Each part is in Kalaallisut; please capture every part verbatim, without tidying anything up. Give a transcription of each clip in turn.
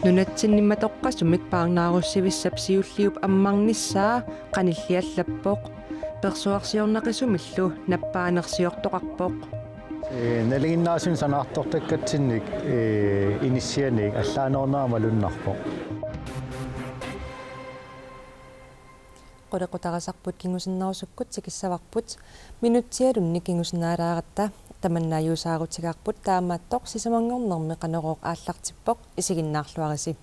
Nunatsinni matoqqasumik paarnaarussivissap siulliup ammarnissaa qanilliallappoq. Persuarsiornaqisumillu nappaanersiortoqarpoq. Ee, nalinginnaasunik sanaartortakkatsinnik, ee, inissianik allaanerunera malunnarpoq. Qulequtarisarput kingusinnerusukkut tikissavarput, minutsialunni kingusinnaalaaratta. Tamanna ajuusaarutigaarput, taamaattoq sisamanngornermi Qanorooq aallartippoq, isiginnaarluarisi.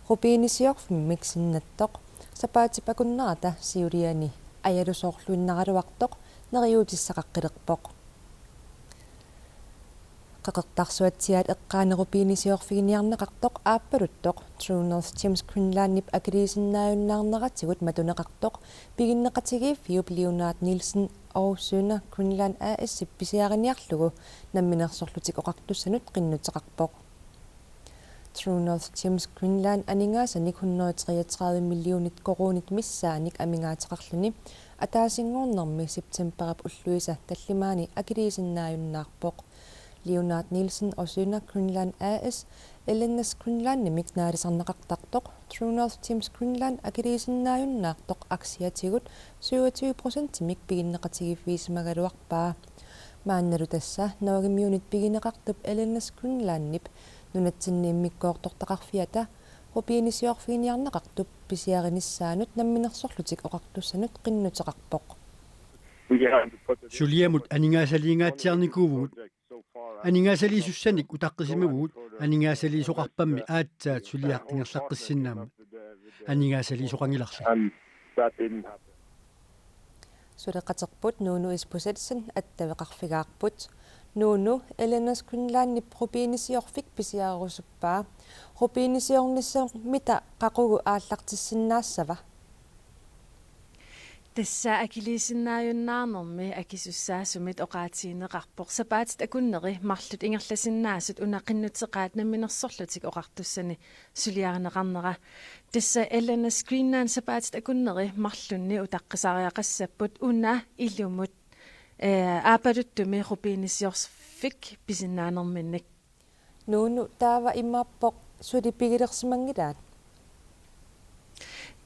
Rubinisiorfimmik sinnattoq sapaatip akunnerata siuliani ajalusoorluinnaraluartoq neriuutissaqaqqilerpoq. Qeqertarsuatsiaat eqqaani rubinisiorfiginiarneqartoq aappaluttoq True North Gems Greenlandip akiliisinnaajunnaarneratigut matuneqartoq piginneqatigiiffiup Leonard Nielsen Aarhus Søndre Greenland A/S-ip pisiariniarlugu Namminersorlutik Oqartussanut qinnuteqarpoq. True North Gems Greenland aningaasanik hundrede treogtredive millionit koruunit missaanik amigaateqarluni ataasinngornermi septemberip ulluisa tallimaani akiliisinnaajunnaarpoq. Leonard Nielsen Aarhus Søndre Greenland A/S L N S Greenlandimik naalisarneqartartoq True North Gems Greenland akiliisinnaajunnaartoq aktiatigut syvogtyve procentimik piginneqatigiiffigisimagaluarpaa. Maannalu tassa Norgemiunit pigineqartup L N S Greenlandip nunatsinni immikkoortortaqarfiata rubinisiorfiginiarneqartup pisiarinissaanut Namminersorlutik Oqartussanut qinnuteqarpoq. Suliamut aningaasaliingaatsiarnikuuvugut. Aningaasaliisussanik utaqqisimavugut aningaasaliisoqarpammi aatsaat suliaq ingerlaqqissinnaammat. Aningaasaliisoqanngilarli. Suleqaterput Nuunu Isbosethsen attaveqarfigaarput. Nuunu, L N S Greenlandip rubinisiorfik pisiarerusuppaa. Rubinisiornissaq mita qaqugu aallartissinnaassava? Tassa akiliisinnaajunnaarnermi akisussaasumit oqaatigineqarpoq sapaatit akunneri marluk ingerlasinnaasut una qinnuteqaat Namminersorlutik Oqartussani suliarineqarnera. Tassa L N S Greenland sapaatit akunneri marlunni utaqqisariaqassapput una ilumut, ee, aappaluttumi rubinisiorfik pisinnaanerminnik. Nuunu, taava imaappoq suli pigilersimanngilaat?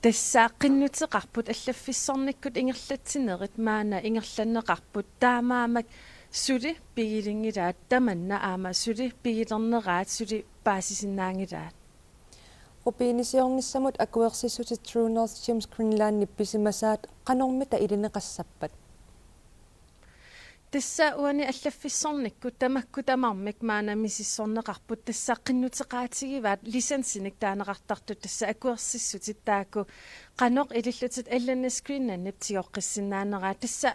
Tassa qinnuteqarput allaffissornikkut ingerlatsinerit maanna ingerlanneqarput, taamaammat suli pigilinngilaat tamanna aamma suli pigilerneraat suli paasisinnaanngilaat. Rubinisiornissamut akuersissutit True North Gems Greenlandip pisimasaat qanormita ilineqassappat? Tassa uani allaffissornikkut tamakku tamarmik maanna misissorneqarput, tassa qinnuteqaatigivaat licensinik taaneqartartut, tassa akuersissutit taakku qanoq ilillutik L N S Greenlandip tigoqqissinnaaneraat. Tassa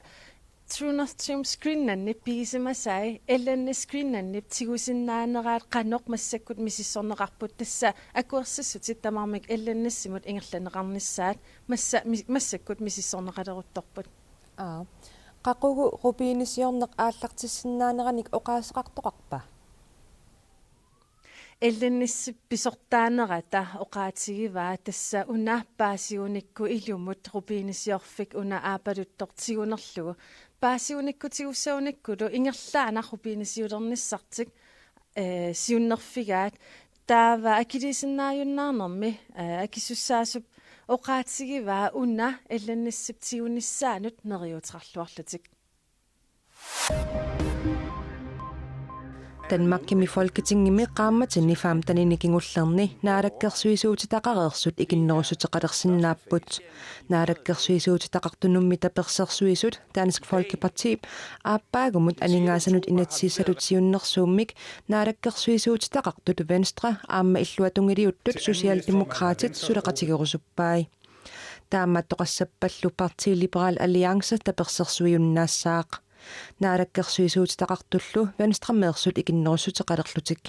True North Gems Greenlandip pigisimasai L N S Greenlandip tigusinnaaneraat qanoq massakkut misissorneqarput, tassa akuersissutit tamarmik L N S-imut ingerlanneqarnissaat massa-, mi-, massakkut misissorneqaleruttorput. Aa. Qaqugu rubinisiorneq aallartissinnaaneranik oqaaseqartoqarpa? L N S-ip pisortaanerata oqaatigivaa, tassa una paasigunikku ilumut rubinisiorfik una aappaluttoq tigunerlugu. Paasigunikku tigussagunikkullu ingerlaannaq rubinisiulernissartik, ee, siunnerfigaat. Taava akiliisinnaajunnaarnermi, ee, akisussaasup oqaatigivaa una L N S-ip tigunissaanut neriuuteqarluarlutik. Danmarkimi Folketingimi qaammatini femtenini kingullerni naalakkersuisuutitaqareersut ikinnerussuteqalersinnaapput. Naalakkersuisuutitaqartunummi tapersersuisut Dansk Folkeparti aappaagumut aningaasanut inatsisissatut siunnersuummik naalakkersuisuutitaqartut Venstre aamma illuatungiliuttut Socialdemokraatit suleqatigerusuppai. Taamaattoqassappallu partii Liberal Alliance tapersersuiunnaassaaq. Naalakkersuisuutitaqartullu Venstremeersut ikinnerussuteqalerlutik.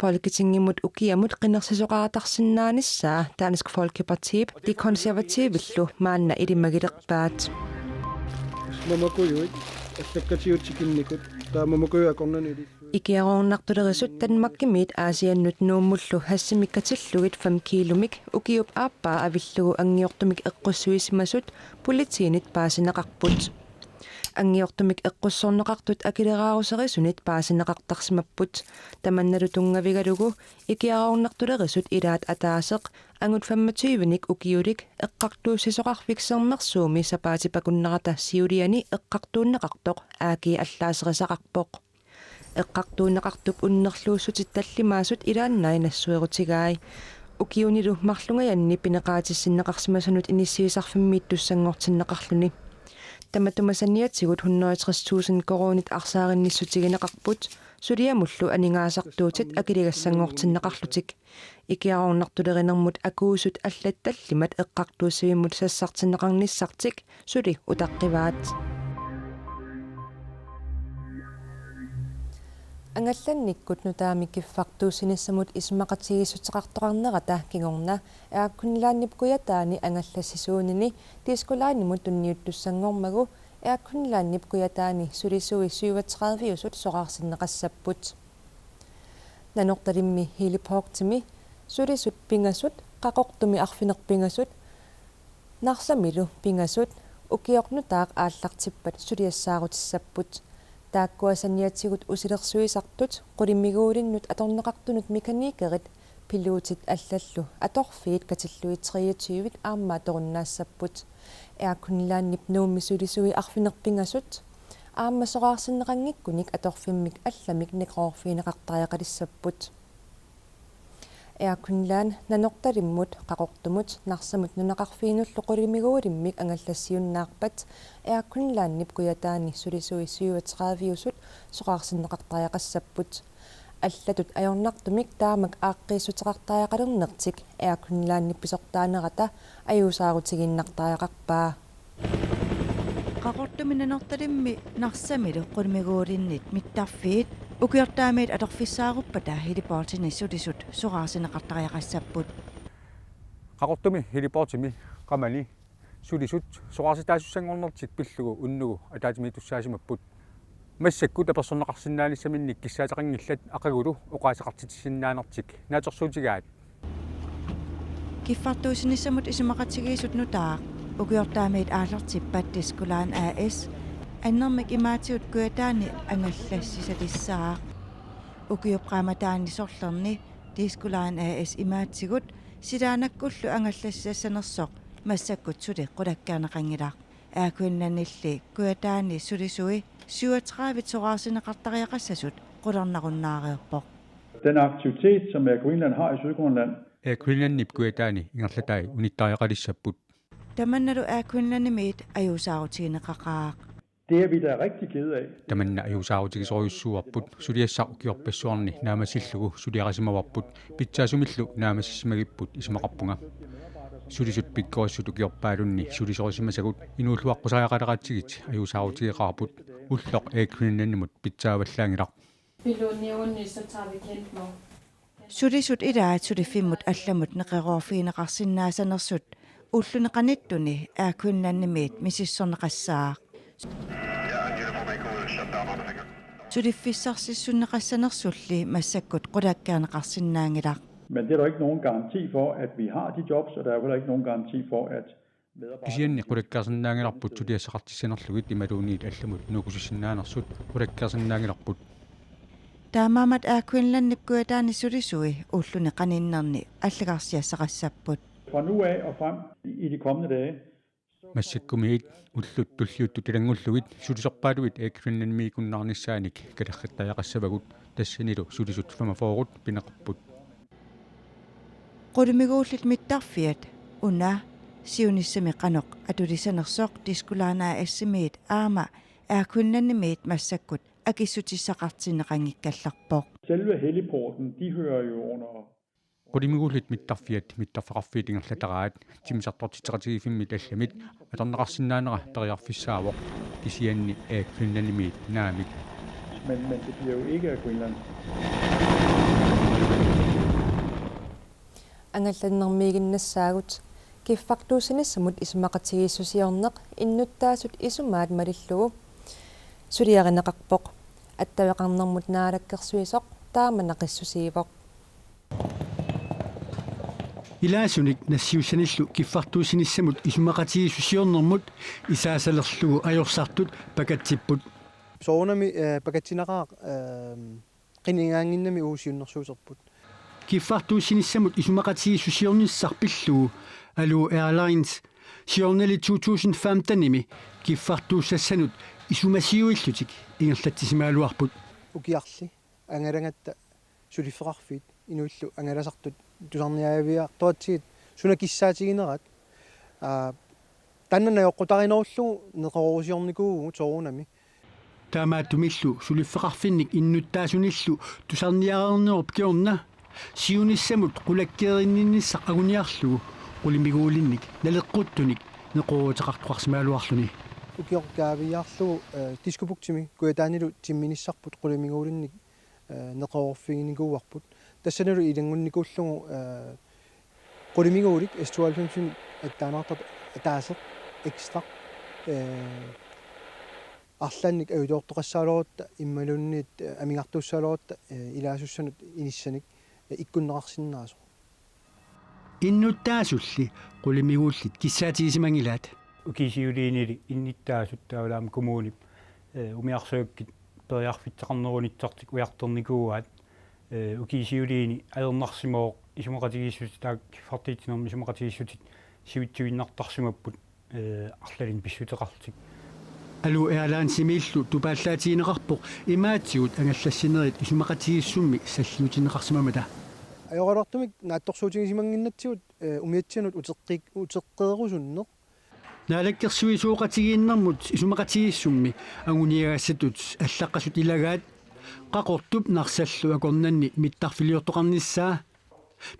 Folketingimut ukiamut qinersisoqaratarsinnaanissaa Dansk Folkepartip De Konservativillu maanna ilimagilerpaat. Mamakujuit allakkatigut tikinnikut, taava mamakujuit akornanni ilissuit. Ikiaroornartulerisut Danmarkimiit Aasiannut Nuummullu hashimik katillugit fem kiilumik ukiup aappaa avillugu anngiortumik eqqussuisimasut politiinit paasineqarput. Angiortumik eqqussorneqartut akileraarusaarisunit paasineqartarsimapput. Tamannalu tunngavigalugu ikiaroornartulerisut ilaat ataaseq angut femogtyvenik ukiulik eqqartuussisoqarfik Sermersuumi sapaatip akunnerata siuliani eqqartuunneqartoq A G allaaserisaqarpoq. Eqqartuunneqartup unnerluussutit tallimaasut ilaannai nassuerutigai. Ukiunilu marlungajanni pineqaatissinneqarsimasunut inissiisarfimmiittussanngortinneqarluni. Tamatuma saniatigut hundrede og tres tusind koruunit arsaarinnissutigineqarput, suliamullu aningaasartuutit akiligassanngortinneqarlutik. Ikiaroornartulerinermut akuusut allat tallimat eqqartuussivimmut sassartinneqarnissartik suli utaqqivaat. Angallannikkut nutaamik kiffartuussinissamut isumaqatigiissuteqartoqarnerata kingorna Air Greenlandip Kujataani angallassisuunini Disko Linimut tunniuttussanngormagu Air Greenlandip Kujataani sulisui syvogtrediveusut soraarsinneqassapput. Nanortalimmi heliportimi sulisut pingasut, Qaqortumi arfineq-pingasut, Narsamilu pingasut ukioq nutaaq aallartippat suliassaarutissapput. Taakkua saniatigut usilersuisartut qulimiguulinnut atorneqartunut mekanikerit, pilotit allallu atorfiit katillugit treogtyve aamma atorunnaassapput. Air Greenlandip Nuummi sulisui arfineq-pingasut aamma soraarsinneqanngikkunik atorfimmik allamik neqeroorfigineqartariaqalissapput. Air Greenland Nanortalimmut, Qaqortumut, Narsamut nunaqarfiinullu qulimiguulimmik angallassiunnaarpat Air Greenlandip Kujataani sulisui syvogtrediveusut soraarsinneqartariaqassapput. Allatut ajornartumik taamak aaqqiissuteqartariaqalernertik Air Greenlandip pisortaanerata ajuusaarutigiinnartariaqarpaa. Qaqortumi Nanortalimmi Narsamilu qulimiguulinnit mittarfiit ukiortaamiit atorfissaaruppata heliportini sulisut soraarsinneqartariaqassapput. Qaqortumi heliportimi qamani sulisut soraarsitaasussanngornertik pillugu unnugu ataatsimiittussaasimapput. Massakkut apersorneqarsinnaanissaminnik kissaateqanngillat aqagulu oqaaseqartitsisinnaanertik naatsorsuutigaat. Kiffartuussinissamut isumaqatigiissut nutaaq ukiortaamiit aallartippat Disko Line A/S annermik imaatigut Kujataani angallassisalissaaq. Ukiup qaammataani sorlerni Disko Line A/S imaatigut silaannakkullu angallassisassanersoq massakkut suli qulakkeerneqanngilaq. Air Greenlandilli Kujataani sulisui syvogtredive soraarsinneqartariaqassasut qularnarunnaareerpoq. Den aktivitet, som Air Greenland har i Sydgrønland. Air Greenlandip Kujataani ingerlatai unittariaqalissapput. Tamannalu Air Greenlandimiit ajuusaarutigineqaqaaq. Det er vi da rigtig kede af. Tamanna ajuusaarutigisorujussuuarput, suliassaq ukiorpassuarni naammassillugu suliarisimavarput, pitsaasumillu naammassissimagipput isumaqarpunga. Sulisut pikkorissut ukiorpaalunni sulisorisimasagut inuulluaqqusariaqaleratsigit ajuusaarutigeqaarput, ulloq Air Greenlandimut pitsaavallaanngilaq. Pilotniuunni så tager vi kendt på. Sulisut ilaat suliffimmut allamut neqeroorfigineqarsinnaasanersut ulluni qanittuni Air Greenlandimiit misissorneqassaaq. Suliffissisassarneqassanersulli massakkut qulakkeerneqarsinnaanngilaq. Men det er der ikke nogen garanti for, at vi har de jobs, og der er jo heller ikke nogen garanti for, at Kisianni qulakkeersinnaanngilarput suliassaqartissanerlugit imaluunniit allamut nuukkusussinnaanersut qulakkeersinnaanngilarput. Taamaammat Air Greenlandip Kujataani sulisui ulluni qaninnerni allagarsiassaqassapput. Fra nu af og frem i de kommende dage. Massakkumiit ullut tulliuttut ilanngullugit sulisorpaaluit Air Greenlandimiikunnaarnissaanik kalerrittariaqassavagut, tassanilu sulisut femogfyrre pineqarput. Qulimiguullit mittarfiat una siunissami qanoq atulissanersoq Disko Line A/S-imiit aamma Air Greenlandimiit massakkut akissutissaqartinneqanngikkallarpoq. Selve heliporten, de hører jo under. Qulimiguullit mittarfiat mittarfeqarfiit ingerlataraat timmisartortitseqatigiiffimmit allamit atorneqarsinnaanera periarfissaavoq, kisianni Air Greenlandimiit naamik. Men, men det bliver jo ikke Air Greenland. Angallannermiiginnassaagut. Kiffartuussinissamut isumaqatigiissusiorneq innuttaasut isumaat malillugu suliarineqarpoq. Attaveqarnermut naalakkersuisoq taama naqissusiivoq. Ilaasunik nassiussanillu kiffartuussinissamut isumaqatigiissusiornermut isaasalerlugu ajorsartut pakatsipput. Soorunami, eh, pakatsinaqaaq, eh, qinigaannginnami uagut siunnersuuterput. Kiffartuussinissamut isumaqatigiissusiornissaq pillugu Alu Airlines siornali to tusind femtenimi kiffartuussassanut isumasiuillutik ingerlatsisimagaluarput. Ukiarli angalagatta suliffeqarfiit inuillu angalasartut tusarniaaviartoratsigit suna kissaatigineraat, aa, taanna najoqqutarinerullugu neqeroorusiornikuuvugut soorunami. Taamaattumillu suliffeqarfinnik innuttaasunillu tusarniareernerup kingorna siunissamut qulakkeerinninnissaq anguniarlugu qulimiguulinnik naleqquttunik neqerooruteqartoqarsimagaluarluni. Ukioq kaaviiaarlugu, eh, Diskobugtimi Kujataanilu timminissarput qulimiguulinnik, eh, neqeroorfiginikuuarput. Tassanilu ilanngunnikuullugu, eh, qulimiguulik S tooghalvfemsimi attaanaartartoq ataaseq ekstra, eh, arlaannik ajutoortoqassagaluarutta imaluunniit, eh, amigartuussagaluarutta, eh, ilaasussanut inissanik, eh, ikkunneqarsinnaasoq. Innuttaasulli qulimiguullit kissaatigisimanngillat. Ukiut siuliinili innuttaasut taavalu aamma kommunip, eh, umiarsuakkut periarfissaqarnerunissartik ujartornikuuaat, eh, ukiut siuliini ajornarsimavoq isumaqatigiissutit taakku kiffartuussinermi isumaqatigiissutit sivitsuinnartarsimapput, eh, arlalinnik pissuteqarlutik. Alu Airlinesimiillu tupaallaatigineqarpoq imaatigut angallassinerit isumaqatigiissummik salliutinneqarsimammata. Ajoraluartumik naatsorsuutigisimannginnatsigu, eh, umiatsianut uteqqi-, uteqqeerusunneq. Naalakkersuisooqatigiinnermut isumaqatigiissummi anguniagassatut allaqqasut ilagaat Qaqortup Narsallu akornanni mittarfiliortoqarnissaa.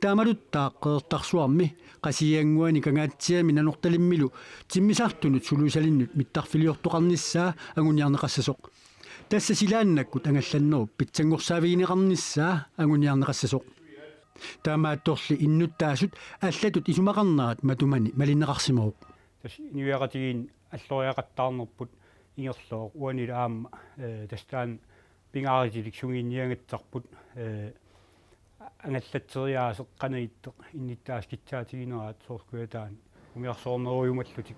Taamaluttaaq Qeqertarsuarmi, Qasigiannguani, Kangaatsiami Nanortalimmilu timmisartunut suliusalinnut mittarfiliortoqarnissaa anguniarneqassasoq. Tassa silaannakkut angallannerup pitsanngorsaavigineqarnissaa anguniarneqassasoq. Taamaattorli innuttaasut allatut isumaqarnerat matumani malinneqarsimavoq. Tassa inuiaqatigiinni alloriaqattaarnerput ingerlavoq uanilu aamma, eh, tassa taanna pingaarutilik sungiunniagassarput, eh, angallatseriaaseq qanoq ittoq innuttaasut kissaatigineraat soorlu Kujataani umiarsuarnerujumallutik,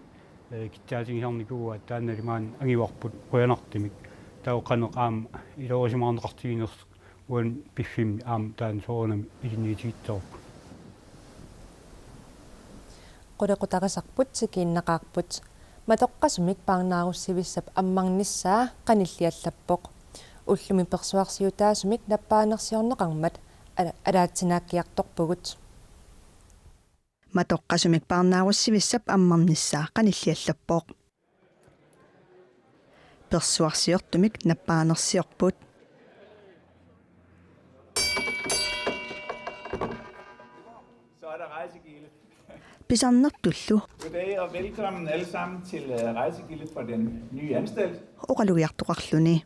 eh, kissaatigisarnikuuaat taannali maani angivarput qujanartumik. Taava qanoq aamma ilorisimaarneqartiginersoq uani piffimmi aamma taanna soorunami ilinniutigissavarput. Qulequtarisarput tikiinnaqaarput. Matoqqasumik parnaarussivissap ammarnissaa qanilliallappoq. Ullumi persuarsiutaasumik nappaanersiorneqarmat ala-, alaatsinaakkiartorpugut. Matoqqasumik parnaarussivissap ammarnissaa qanilliallappoq. Persuarsiortumik nappaanersiorput. Så er der rejsegilde. Pisarnertullu. Goddag og velkommen alle sammen til, øh, rejsegilde for den nye anstalt. Oqalugiartoqarluni.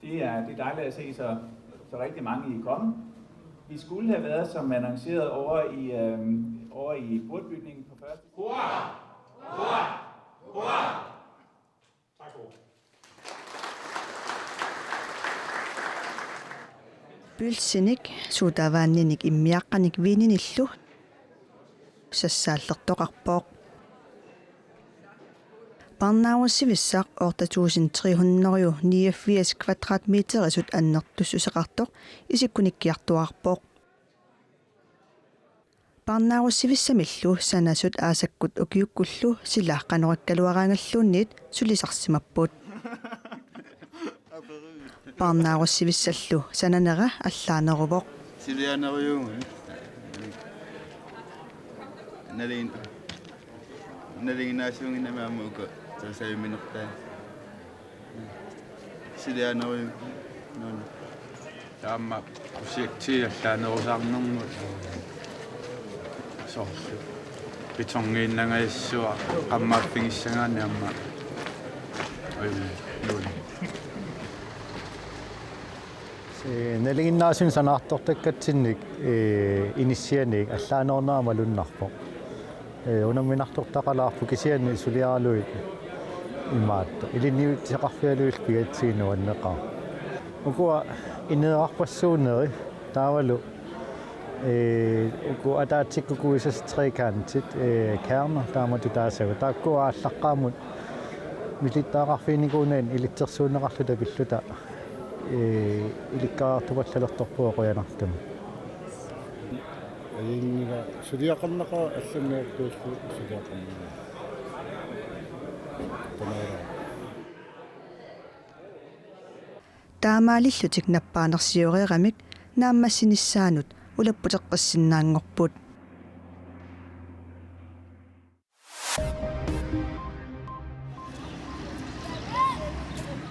Det er, det er dejligt at se så, så rigtig mange, I er kommet. Vi skulle have været, som annonceret, over i, øhm, over i portbygningen på første. Hurra! Hurra! Hurra! Tak for ordet. Pølsinik, sodavandimik immiaqqanik viininillu sassaallertoqarpoq. Parnaarussivissaq otte tusind tre hundrede niogfirs kvadratmeterisut annertussuseqartoq isikkunikkiartuaarpoq. Parnaarussivissamillu sanasut aasakkut ukiukkullu sila qanoq ikkaluaraangalluunniit sulisarsimapput. Parnaarussivissallu sananera allaaneruvoq. Silianerujuugu. Nalin-, nalinginnaasuuginnami aamma uku tasajuminartaa. Silianerujuugu. Nuuna. Taama projekti allaanerusaarnermut soorlu. Betongiinnangajassuaq qammaaffigissagaanni aamma. Oj, nuuna. Ee, nalinginnaasunik sanaartortakkatsinnik, ee, inissianik allaanerunera malunnarpoq. Ee, unamminartortaqalaarpoq kisianni suliaralugit imaattoq. Ilinniuteqarfigalugit pigatsigu nuanneqaaq. Ukua ineerarpassuunneri taavalu Ee, uku ataatsikkut kuisas trekantit, ee, kerner taamatut taasagut. Taakku aallaqqaammut milittagaqarfiginikuunagu ilitsersuunneqarluta pilluta, ee, ilikkariartupallalertorpugut qujanartumik. Ajunngilaq suliaqarnaqaaq allanngortuullu suliaqarnaqaaq. Taamaalillutik nappaanersioreeramik naammassinissaanut ulapputeqqissinnaanngorput.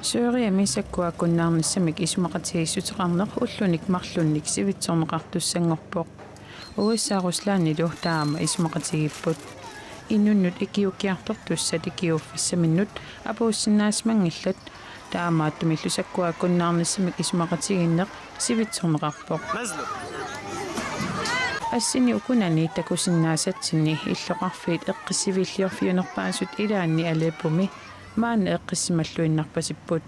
Syyriami sakkuakkunnaarnissamik isumaqatigiissuteqarneq ullunik marlunnik sivitsorneqartussanngorpoq. U S A Ruslandilu taama isumaqatigiipput. Inunnut ikiuukkiartortussat ikiuuffissaminnut apuussinnaasimanngillat, taamaattumillu sakkuakkunnaarnissamik isumaqatigiinneq sivitsorneqarpoq. Assini ukunani takusinnaasatsinni illoqarfiit eqqissiviilliorfiunerpaasut ilaanni Aleppomi maanna eqqissimalluinnarpasipput.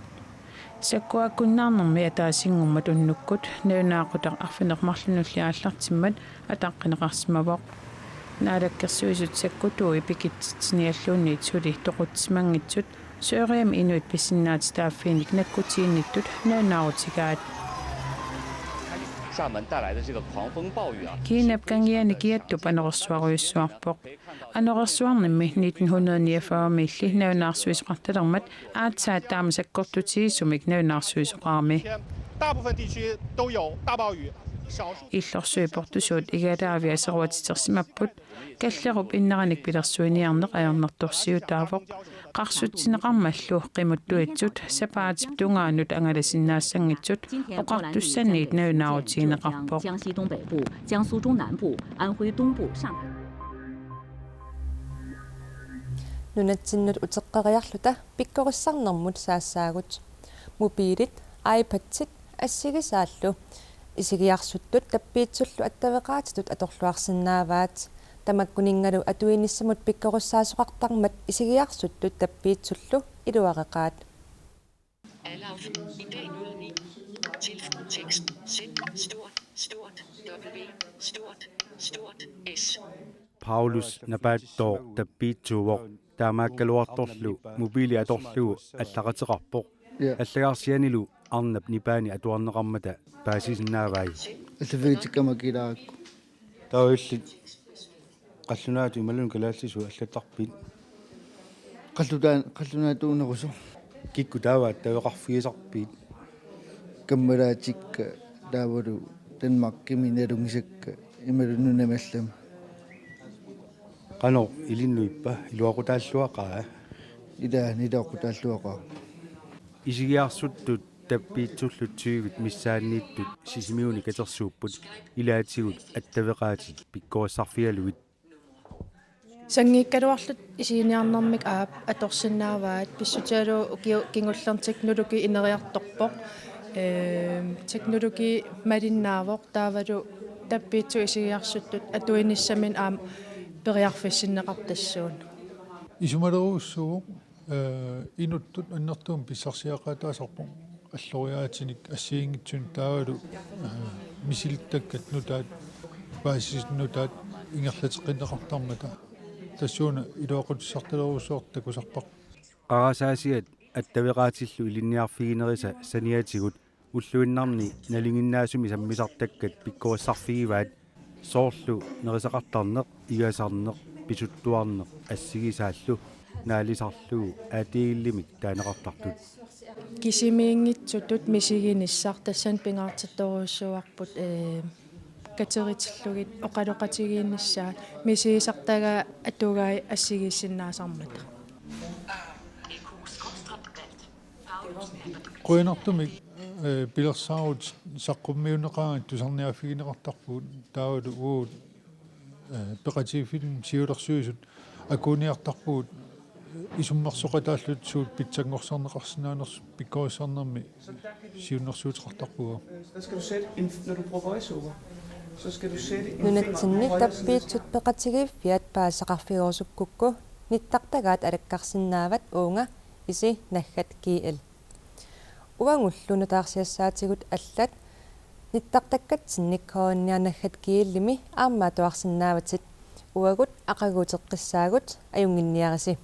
Sakkuakkunnaarnermi ataasinngormat unnukkut nalunaaqutaq arfineq-marlunulli aallartimmat ataqqineqarsimavoq. Naalakkersuisut sakkutuui pikitsitsinialluunniit suli toqutsimanngitsut Syyriami inuit pisinnaatitaaffiinik nakkutiginnittut nalunaarutigaat. 厦门带来的这个狂风暴雨啊， Kiinap kangiani kiattup anorersuarujussuarpoq. Anorersuarnimmi nitten hundrede niogfyrre-miilli nalunaarsuisoqartalermat aatsaat taama sakkortutigisumik nalunaarsuisoqarami. 大部分地区都有大暴雨，少数 Illorsuit portusuut igalaavik aseruatitersimapput, kallerup inneranik pilersuiniarneq ajornartorsiutaavoq. Qarsutsineqarmallu qimuttuitsut sapaatip tungaanut angalasinnaassanngitsut oqartussaniit nalunaarutigineqarpoq. 江西东北部、江苏中南部、安徽东部、上海。 Nunatsinnut uteqqeriarluta pikkorissarnermut saassaagut. Mobilit, iPadsit assigisaallu isigiarsuttut tappiitsullu attaveqaatitut atorluarsinnaavaat. Tamakkuninngalu atuinissamut pikkorissaasoqartarmat isigiarsuttut tappiitsullu iluareqaat. Alaf, I D nul ni. Tilføj tekst. Z, stort, stort, W, stort, stort, S. Paulus Napaattooq tappiitsuuvoq, taamaakkaluartorlu mobili atorlugu allaqateqarpoq. Ja. Allagarsianilu arnap nipaani atuarneqarmata paasisinnaavai. Allaffigitikkamma kilaarakku. Taava illit qallunaatut imaluunniit kalaallisut allattarpit? Qallutaan-, qallunaatuunerusoq. Kikkut taava attaveqarfigisarpit? Kammalaatikka taavalu Danmarkimi nalunngisakka imaluunniit nunami allami. Qanoq ilinnut ippa, iluaqutaalluaqaa? Ilaa, iluaqutaalluaqaaq. Isigiarsuttut tappiitsullu tyvit missaanniittut Sisimiuni katersuupput, ilaatigut attaveqaatit pikkorissarfigalugit. Sanngiikkaluarluta isiginiarnermik aap atorsinnaavaat, pissutigalugu ukiut kingullerni teknologi ineriartorpoq. Ehm, teknologi malinnaavoq, taavalu tappiitsup isigiarsuttut atuinissaminut aamma periarfissinneqartassuugut. Isumalerujussuuvoq, eh, inuttut annertuumik pissarsiaqaataasarpoq alloriaatinik assigiinngitsunik taavalu, eh, misilittakkat nutaat, paasisat nutaat ingerlateqqinneqartarmata. Tassuuna iluaqutissartalerujussuartut takusarpara. Qarasaasiat attaveqaatillu ilinniarfiginerisa saniatigut ulluinnarni nalinginnaasumik sammisartakkat pikkorissarfigivaat, soorlu nerisaqartarneq, igasarneq, pisuttuarneq assigisaallu naalisarlugu A D L-imik taaneqartartut. Kisimiinngitsutut misiginissaq tassani pingaartittorujussuuarput, ee, kateritillugit oqaloqatigiinnissaat, misigisartagaat atugaat assigiissinnaasarmata. Qujanartumik, eh, pilersaarut saqqummiunneqaangat tusarniaaffigineqartarpugut, taavalu uagut, eh, peqatigiiffimmut siulersuisut akuuniartarpugut isummersoqataalluta suut pitsanngorsarneqarsinnaanersut pikkorissarnermi siunnersuuteqartarpugut. Så skal du sætte en, når du bruger voiceover, så skal du sætte en Nunatsinni finger højre side. Tappiitsut peqatigiiffiat paasisaqarfigerusukkukku nittartagaat alakkarsinnaavat uunga isi naggat G L. Uagullu nutaarsiassaatigut allat Nittartakkat sinnikkoorniarnaggat G L-imi aamma atuarsinnaavatit. Uagut aqagu uteqqissaagut, ajunnginniarisi.